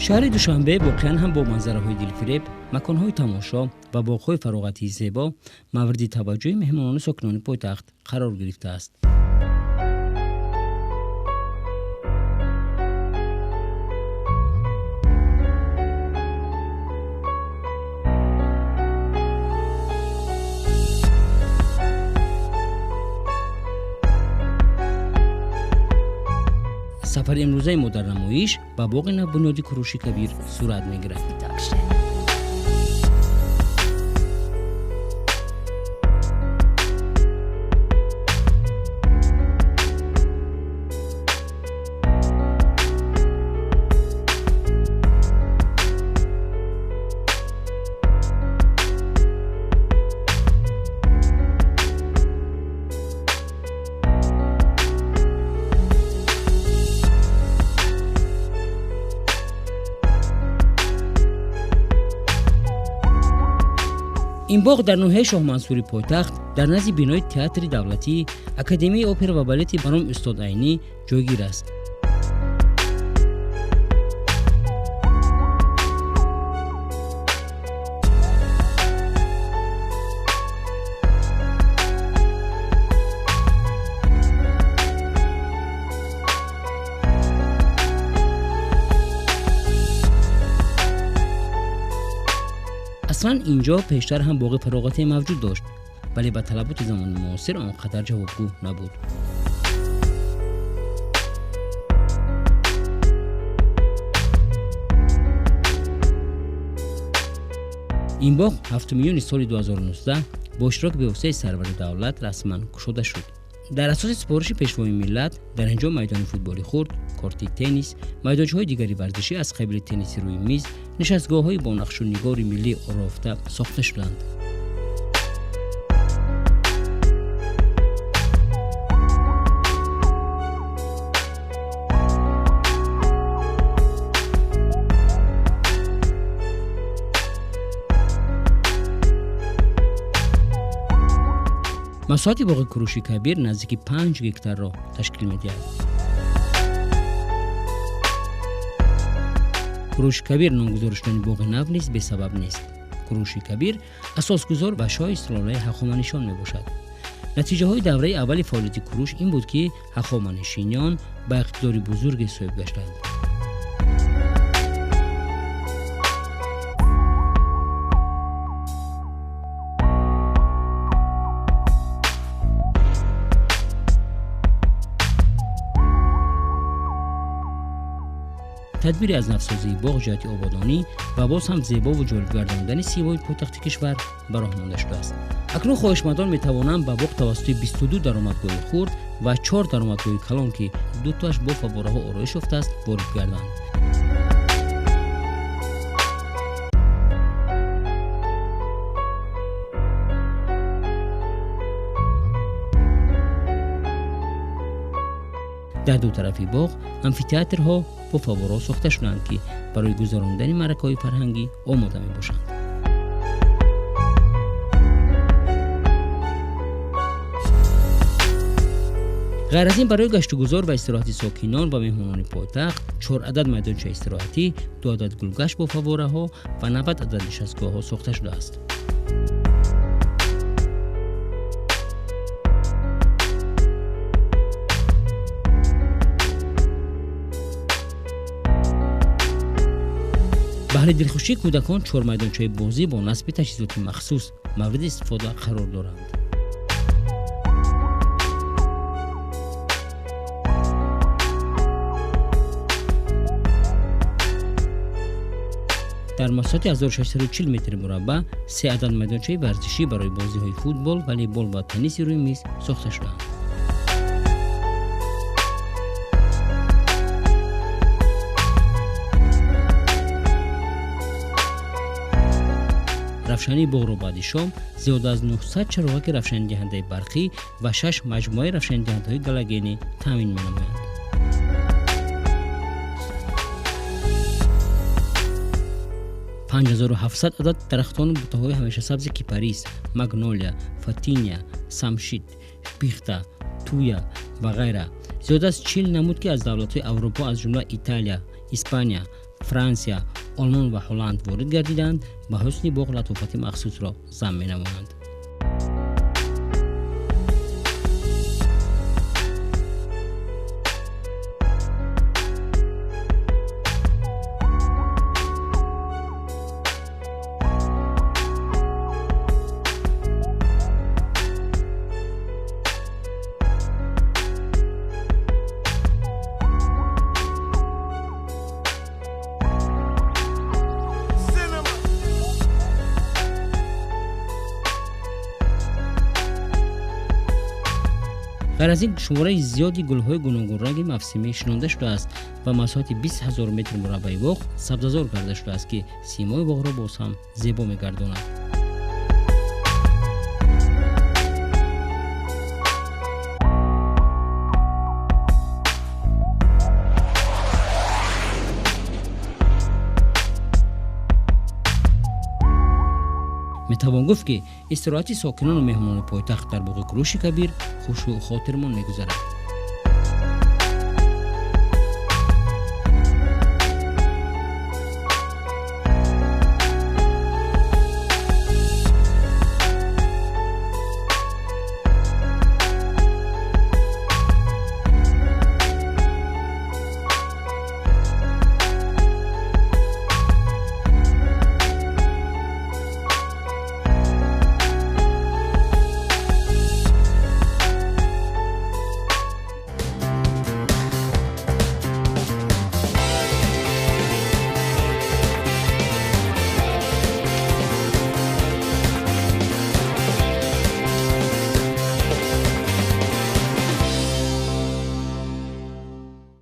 Шаҳри Душанбе воқеан ҳам бо манзараҳои дилфиреб, маконҳои тамошо ва боғҳои фароғатии зебо мавриди таваҷҷӯҳи меҳмонону сокинони пойтахт қарор гирифтааст. Сафари имрӯзаи мо дар намоиш ба боғи навбунёди Куруши Кабир сурат мегирад. Ин боғ дар ноҳияи Шоҳмансури пойтахт дар назди бинои театри давлатӣ Академияи опера ва балети ба номи устод Айнӣ ҷойгир аст. Аслан инҷо пештар ҳам боғи фароғате мавҷуд дошт, вале ба талаботи замони муосир он қадар ҷавобгӯ набуд. Ин боғ 7 июни соли 2019 бо иштироки бевоситаи сарвари давлат расман кушода шуд. Дар асоси супориши пешвои миллат дар ин ҷо майдони футболи хурд, корти теннис, майдончаҳои дигари варзишӣ аз қабили тенниси рӯи миз, нишастгоҳҳои бо нақшу нигори миллӣ орофта сохта шуданд. Масоҳати боғи Куруши Кабир наздики 5 гектарро ташкил медиҳад. Куруши Кабир номгузорӣ шудани боғи нав низ бесабаб нест. Куруши Кабир асосгузор ва шоҳи сулолаи ҳахоманишон мебошад. Натиҷаҳои давраи аввали фаъолияти Куруш ин буд, ки ҳахоманишиён ба иқтидори бузурге соҳиб гаштанд. Тадбири аз навсозии боғ ҷиҳати ободонӣ ва боз ҳам зебову ҷолиб гардондани симои пойтахти кишвар ба роҳ монда шудааст. Акнун хоҳишмандон метавонанд ба боғ тавассути 22 даромадгоҳи хурд ва 4 даромадгоҳи калон, ки дутоаш бо фаввораҳо ороиш ёфтааст, ворид гарданд. Дар ду тарафи боғ амфитеатрҳо бо фаввораҳо сохта шуданд, ки барои гузарондани маъракаҳои фарҳангӣ омода мебошанд. Ғайр аз ин барои гаштугузор ва истироҳати сокинон ва меҳмонони пойтахт 4 адад майдончаи истироҳатӣ, 2 адад гулгашт бо фаввораҳо ва 90 адад нишастгоҳҳо сохта шудааст. Баҳри дилхушии кӯдакон 4 майдончаи бозӣ бо насби таҷҳизоти махсус мавриди истифода қарор доранд. Дар масоҳати 1640 метри мураббаъ 3 адад майдончаи варзишӣ барои бозиҳои футбол, волейбол ва тенниси рӯи миз сохта шудаанд. Равшании боғро баъди шом зиёда аз 900 чароғаки равшанидиҳандаи барқӣ ва 6 маҷмӯаи равшанидиҳандаҳои галогенӣ таъмин менамоянд. 5700 адад дарахтону бутаҳои ҳамешасабзи кипарис, магнолия, фатиния, самшит, пихта, туя ва ғайра зиёда аз 40 намуд, ки аз давлатҳои Аврупо аз ҷумла Италия, Испания, Франсия, Олмон ва Ҳолланд ворид гардиданд, ба ҳусни боғ латофати махсусро зам менамоянд. Ғайр аз ин, шумораи зиёди гулҳои гуногунранги мавсимӣ шинонда шудааст ва масоҳати 20 ҳазор метр мураббаи боғ сабзазор карда шудааст, ки симои боғро боз ҳам зебо мегардонад. Метавон гуфт, ки истироҳати сокинону меҳмонони пойтахт дар боғи Куруши Кабир хушу хотирмон мегузарад.